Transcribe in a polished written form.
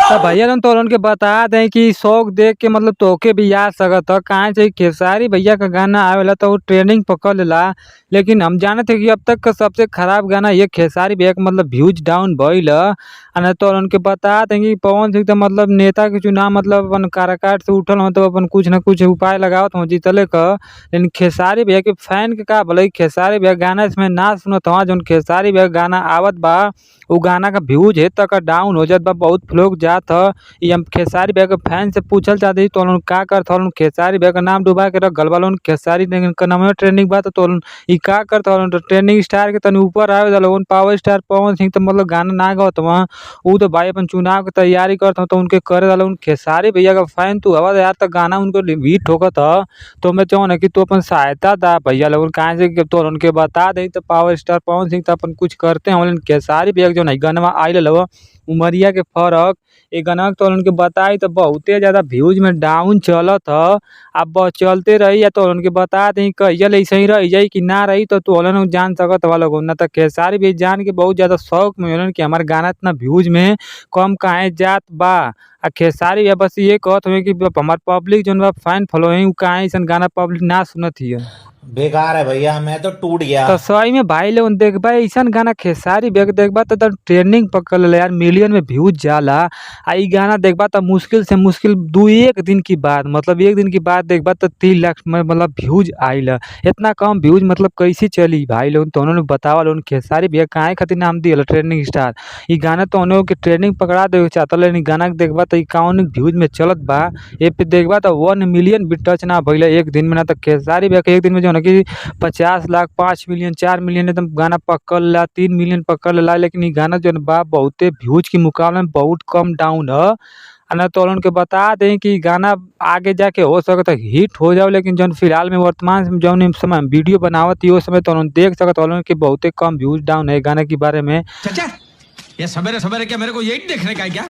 तो भैया लोगन तो उनके बता दें कि शौक देख के मतलब तोके भी आ सकत ह। काहे से खेसारी भैया का गाना आवेला तो उ ट्रेंडिंग पकड़ लेला। लेकिन हम जानत है कि अब तक का सबसे खराब गाना ये खेसारी भैया के मतलब व्यूज डाउन भइल ह। आ ना तो उनके बता दें कि पवन सिंह तो मतलब नेता के चुनाव मतलब अपन काराकाट से उठल हन तो अपन कुछ न कुछ उपाय लगावत हन जीतले क। लेकिन खेसारी भैया के फैन के का भलाई खेसारी भैया गाना इसमें ना सुनत हन। जौन खेसारी भैया के गाना आवत बा उ गाना का व्यूज हे तक डाउन हो जात बा, बहुत लोग जात ह। इ हम खेसारी भैया के फैन से पूछल चाहत हई तो का करत हलन खेसारी भैया के नाम डुबा के रख गइल बा लोगन। खेसारी के नामवे ट्रेंडिंग बा तो इ का करत हलन ट्रेंडिंग स्टार के तनी ऊपर आवे दा लोगन। पावर स्टार पवन सिंह त मतलब गाना ना गावत हवन। उ तो भाई अपन चुनाव के तैयारी करत हवन तो उनके करे दा लोगन। खेसारी भैया के फैन तू हवा यार त गाना उनको हिट होखत ह। तो ओमे जौन है कि तू अपन सहायता दा भैया लोगन। काहे से कि तोहन के बता देई त पावर स्टार पवन सिंह त अपन कुछ करते हवन। लेकिन खेसारी भैया के जौन है गनवा आइल हव उमरिया के फरक ए गाना के तोहन के बताई त बहुते ज्यादा व्यूज में डाउन चलत ह। आ बस चलते रही या तोहन के बता देई कहिया ले अइसही रह जाई कि ना रही तो तोहन जान सकत हवा लोगन। ना त खेसारी भैया जान के बहुत ज्यादा शौक में होलन कि हमार गाना इतना व्यूज में कम काहे जात बा। आ खेसारी भैया बस ये कहत हवे कि हमार पब्लिक जौन बा फैन फॉलोइंग उ काहे अइसन गाना पब्लिक ना सुनत हिय। बेकार है भैया, मैं तो टूट गया। तो सही में भाई लोगन देखबा अइसन गाना खेसारी भैया के देखबा त एकदम ट्रेंडिंग पकड़ लेला यार, मिलियन में व्यूज जाला। आ इ गाना देखबा त मुश्किल से मुश्किल 2-1 दिन की बात मतलब 1 दिन की बात देखबा त 3 लाख में मतलब व्यूज आइल ह। इतना कम व्यूज मतलब कैसे चली भाई लोगन तोहन लोग बतावा लोगन खेसारी भैया काहे खातिर नाम दिहल ट्रेंडिंग स्टार। इ गाना तोहन के ट्रेंडिंग पकड़ा देवे के चाहत, लेकिन गाना के देखबा त 51 व्यूज में चलत बा। ए पे देखबा त 1 मिलियन भी टच ना भइल एक दिन में। ना त खेसारी भैया के एक दिन में जौन है कि 50 लाख 5 मिलियन 4 मिलियन एकदम गाना पकड़ लेला, 3 मिलियन पकड़ लेला। लेकिन इ गाना जौन बा बहुते व्यूज के मुकाबला में बहुत कम डाउन ह। आ ना तोहन के बता देई कि इ गाना आगे जाके हो सकता हिट हो जाओ, लेकिन जौन फिलहाल में वर्तमान जौन समय वीडियो बनावत ही ओ समय तोहन देख सकत हवन कि बहुते कम व्यूज डाउन है गाना के बारे में। चाचा, ये सवेरे सवेरे क्या मेरे को यही देखने का है क्या?